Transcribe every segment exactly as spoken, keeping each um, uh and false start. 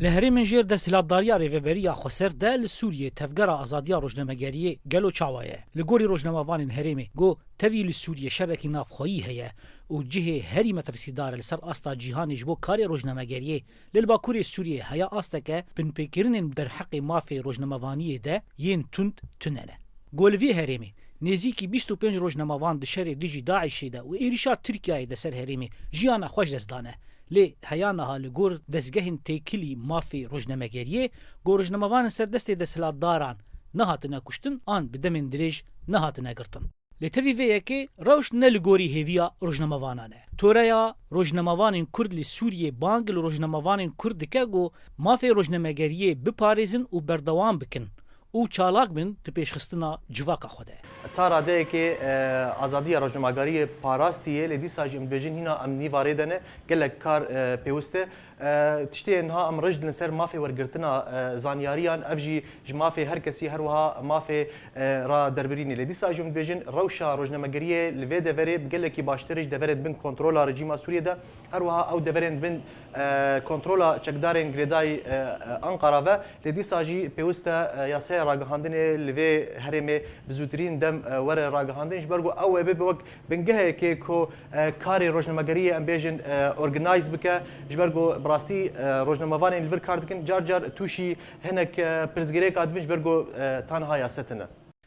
Li herêmên jêr desthilatdariya Rêveberiya Xweser de li Sûriyê tevgera azadiya rojnamegeriyê gelo çawa ye? Li gorî rojnamevanên herêmê, go tevî li Sûriyê şerekî navxweyî heye û cihê herî metirsîdar e li ser asta cîhanê ji bo karê rojnamegeriyê, lê li Bakurê Sûriyê heya asteke binpêkirinên derheqê mafê rojnamevaniyê de yên tund tune ne. Go li vê herêmê nêzîkî bîst û pênc rojnamevan di şerê dijî DAIŞê de û êrîşa Tirkiyeyê de ser herêmê jiyana xwe ji dest dane. Lê heya niha li gor dezgehên têkilî mafê rojnamegeriyê, go rojnamevanên ser destê desthilatdaran nehatine kuştin an bi demên dirêj nehatine girtin. Lê tevî vê yekê rewş ne li gorî hêviya rojnamevanan e. Toreya rojnamevanên Kurd li Sûriyê bang li rojnamevanên Kurd dike ku mafê rojnamegeriyê biparêzin û berdewam bikin û çalak bin di pêşxistina civaka xwe de. Ta radeyekê, e, azadiya rojnamegeriyê parastî ye, lê dîsa jî em dibêjin hîna em nîvarê de ne, gelek kar, e, pêwist e. E, tiştê niha em rij didin ser mafê wergirtina, e, zanyariyan, ev jî ji mafê her kesî, her wiha mafê, e, raderbirînê. Lê dîsa jî em dibêjin rewşa rojnamegeriyê li vê deverê bi gelekî baştir ji deverên bin kontrola rejîma Sûriyê de, her wiha ew deverên bin, e, kontrola çekdarên girêdayî, e, e, Anqara ve. Lê dîsa jî pêwist e, e, yasaya ragihandinê li vê herêmê bi zûtirîn dem, e, were ragihandin, ji ber ku ew ê bibe wek bingehekê ku, e, karê rojnamegeriyê, em bêjin, e, organize bike, ji ber ku bi rastî, e, rojnamevanên li vir kar dikin, car car tûşî hinek, e, pirsgirêka dibin, ji ber ku, e, ta niha yase tune.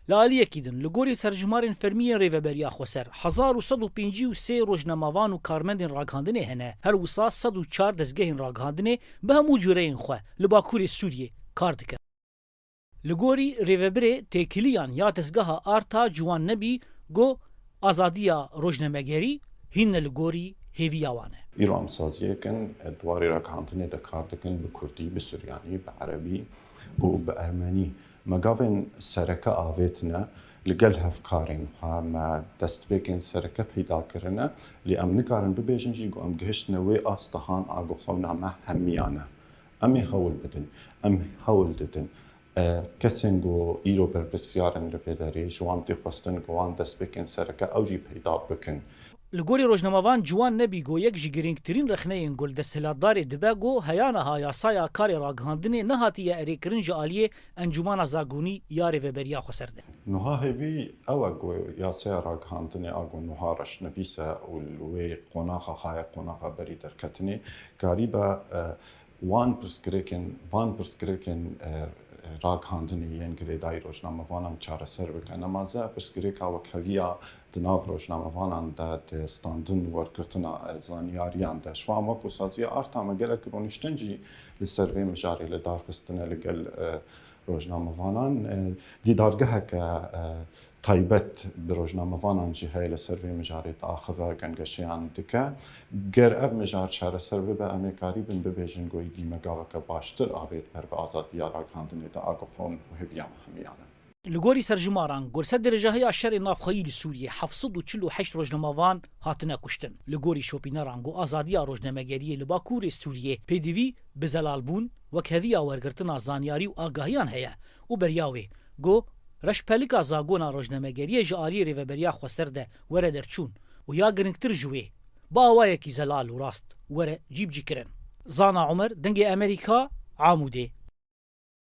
Li aliyekî din, li gorî serjimarên fermî yên Rêveberiya Xweser, hezar û sed û pêncî û sê rojnamevan û karmendên ragihandinê hene, her wisa sed û çar dezgehên ragihandinê bi hemû cûreyên xwe li Bakurê Sûriyê kar dikin. Li gorî rêvebirê têkiliyan ya dezgeha Arta Ciwan Nebî got, azadiya rojnamegerî hîn ne li gorî hêviya wan e. Îro em saziyek in, di warê ragihandinê de kar dikin, bi kurdî, bi suryanî, bi erebî û bi ermenî. Me gavên sereke avêtine, li gel hevkarên xwe me destpêkên sereke peyda kirine, lê em nikarin bibêjin jî ku em gihiştine wê astehan a ku xewna me hemiyan e. Em ê hewl bidin, em hewl didin. E, kesên ku îro berpirsyar in li vê derê, ji wan tê xwestin ku wan destpêkên sereke ew jî peyda bikin. Li gorî rojnamevan Ciwan Nebî got, yek ji girîngtirîn rexneyên ku li desthilatdarê dibe, got, heya niha yasaya karê ragihandinê nehatiye erêkirin ji aliyê Encûmana Zagonî ya Rêveberiya Xweser de. Niha hêvî ew e ku yasaya ragihandinê a ku niha reşnivîs e û li wê qonaxa haye qonaxa berî derketinê, karibe, e, wan pirsgirêkên, van pirsgirêkên, e, ragihandinê yên girêdayî rojnamevanan çareser bike. Nemaze pirsgirêka wekheviya di nav rojnamevanan de, di standin û wergirtina, e, zanyariyan de. Ji wan wek ku saziya Arta me gelek rûniştin jî li ser vê mijarê li dar xistine li gel, e, rojnamevanan. E, dîdargeheke, e, taybet bi rojnamevanan jî heye li ser vê mijarê diaxive, gengeşeyan dike. Ger ev mijar çareser bibe, em ê karîbin bibêjin ku êdî me gaveke baştir avêt ber bi azadiya ragihandinê de a ku xewn û hêviya me hemiyan e. Li gorî serjimaran, ku li ser dirêjahiya şerê navxweyî li Sûriyê heft sed û çil û heşt rojnamevan hatine kuştin. Li gorî şopîneran, ku azadiya rojnamegeriyê li Bakurê Sûriyê pêdivî bi zelalbûn, wekheviya wergirtina zanyarî û agahiyan heye û beriya wê, ku reşpelika zagona rojnamegeriyê ji aliyê Rêveberiya Xweser de were derçûn û ya girîngtir ji wê, bi awayekî zelal û rast were cîbicîkirin. Zana Omer, Dengê Amerîka, Amûdê.